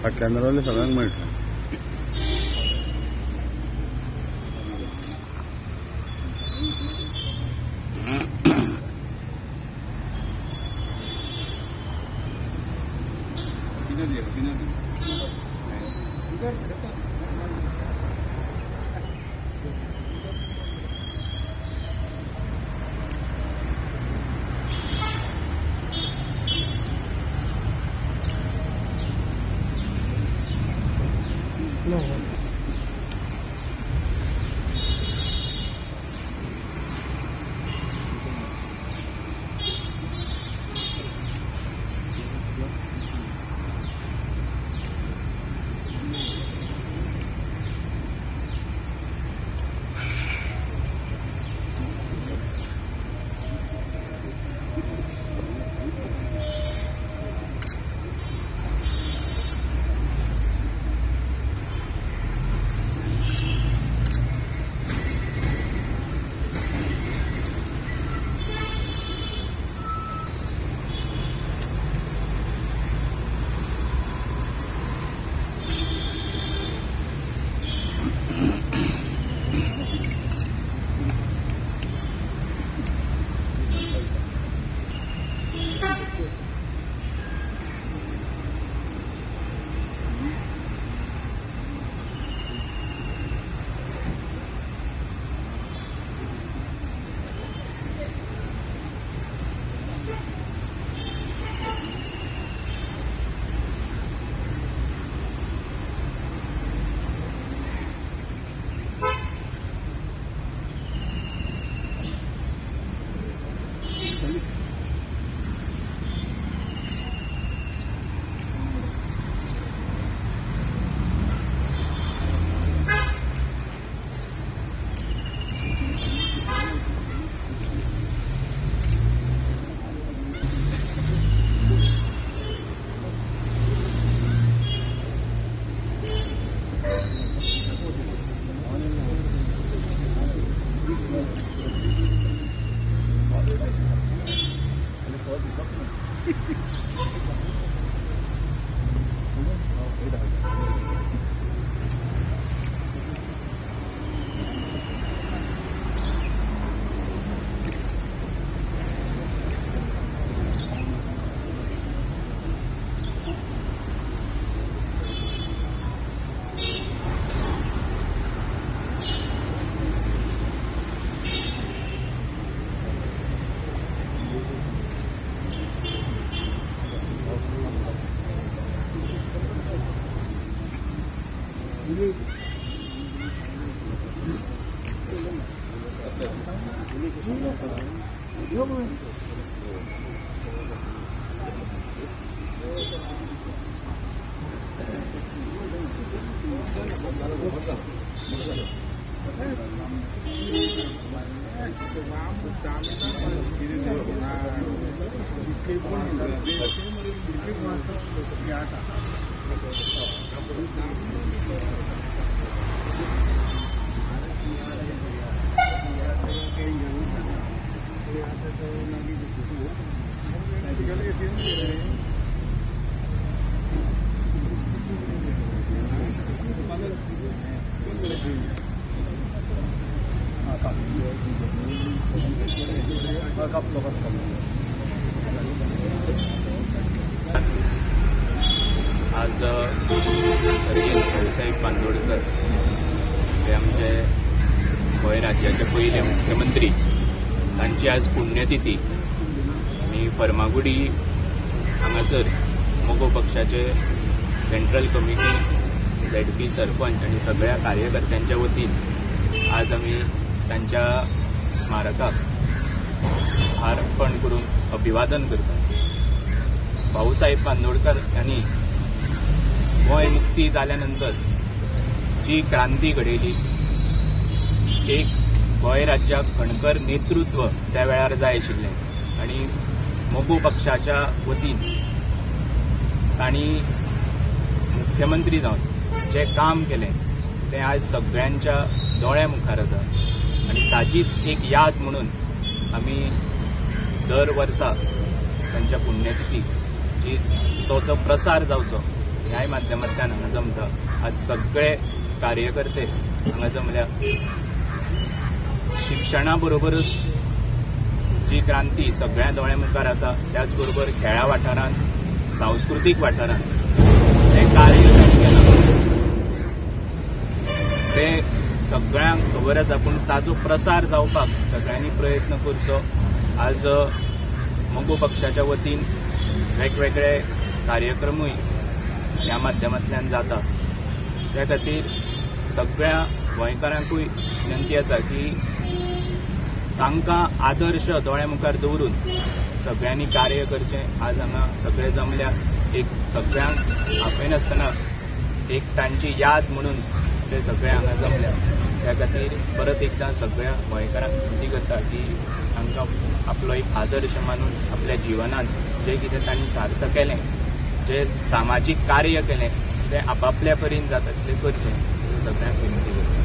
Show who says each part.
Speaker 1: फाटल्यान रावले सगळ्यांक मेळटा.
Speaker 2: आज भाऊसाहेब बांदोडकर हे आमचे गोंय राज्याचे पयले मुख्यमंत्री, तांची आज पुण्यतिथी आनी फर्मागुडी हांगासर मगो पक्षाचे सेंट्रल कमिटी, झेडपी सरपंच आनी सगळ्या कार्यकर्त्यांच्या वतीन आज आमी तांच्या स्मारकाक हार अर्पण करून अभिवादन करतात. भाऊसाहेब बांदोडकर यांनी गोंय मुक्ती जाल्या नंतर जी क्रांती घडयली, एक गोंय राज्याक खणकर नेतृत्व त्या वेळार जाय आशिल्लें आनी मगो पक्षाच्या वतीन तांणी मुख्यमंत्री जावन जें काम केलें तें आज सगळ्यांच्या दोळ्या मुखार आसा आनी ताजीच एक याद म्हणून आमी दर वर्सा तांच्या पुण्यतिथीक जी तो प्रसार जावचो ह्याय माध्यमांतल्यान हांगा जमता. आज सगळे कार्यकर्ते हांगा जमल्या. शिक्षणा बरोबरच जी क्रांती सगळ्या दोळ्या मुखार आसा, त्याच बरोबर खेळा वाठारांत, सांस्कृतीक वाठारांत हें कार्य तांणी केलां तें सगळ्यांक खबर आसा, पूण ताजो प्रसार जावपाक सगळ्यांनी प्रयत्न करचो. आज मगो पक्षाच्या वतीन वेगवेगळे कार्यक्रमूय ह्या माध्यमांतल्यान जाता. त्या खातीर सगळ्या गोंयकारांकूय विनंती आसा की तांकां आदर्श दोळ्या मुखार दवरून सगळ्यांनी कार्य करचें. आज हांगा सगळे जमल्या, एक सगळ्यांक आपयनासतना एक तांची याद म्हणून ते सगळे हांगा जमल्या. त्या खातीर परत एकदां सगळ्या गोंयकारांक विनंती करता की तांकां आपलो एक आदर्श मानून आपल्या जिवनांत जें कितें तांणी सार्थ केलें, जें सामाजीक कार्य केलें तें आपापल्या परीन जाता तितलें करचें, सगळ्यांक विनंती करता.